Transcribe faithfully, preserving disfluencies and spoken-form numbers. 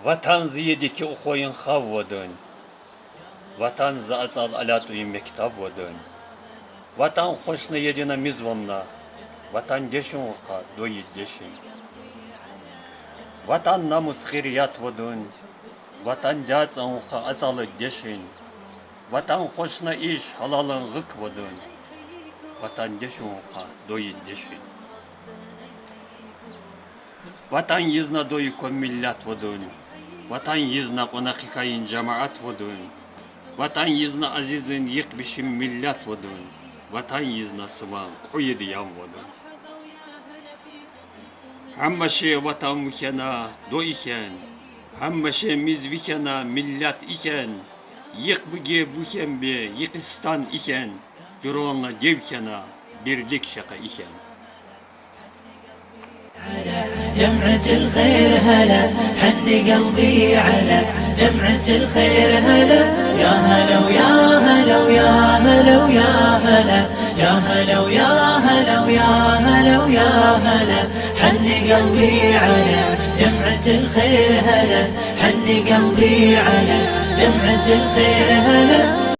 Ватан зи едики ухвойин хав водунь. Ватан зи ацӀал алятӀуин мектаб водунь. Ватан хошна едина мизвомна. Ватан дешун ухъа дойи дешин. Ватан намус хирият водунь. Ватан дяцӀан ухъа ацӀалы дешин. Ватан хошна иш гьалалан гъык водунь. Ватан дешун ухъа дойи дешин. Ватан йизна дойи ком миллят водунь. Ватан йизна кьванахъ хьайин жамаат водунь. Ватан йизна азизин йикъ бишим миллят водунь. Ватан йизна суван кьуйиди ям водунь. Гьамма шей ватан вихьена, дойи хьен. Гьамма шей миз вихьена, миллят ихьен. Йикъ буги вихьен би, йикъистан ихьен. Жуьренла дев хьена, бирлик шакъа ихьен. جمعة الخير هلا، حني قلبي على جمعة الخير هلا. يا هلا ويا هلا ويا هلا ويا هلا، يا هلا ويا هلا ويا هلا ويا هلا. حني قلبي على جمعة الخير هلا، حني قلبي على جمعة الخير هلا.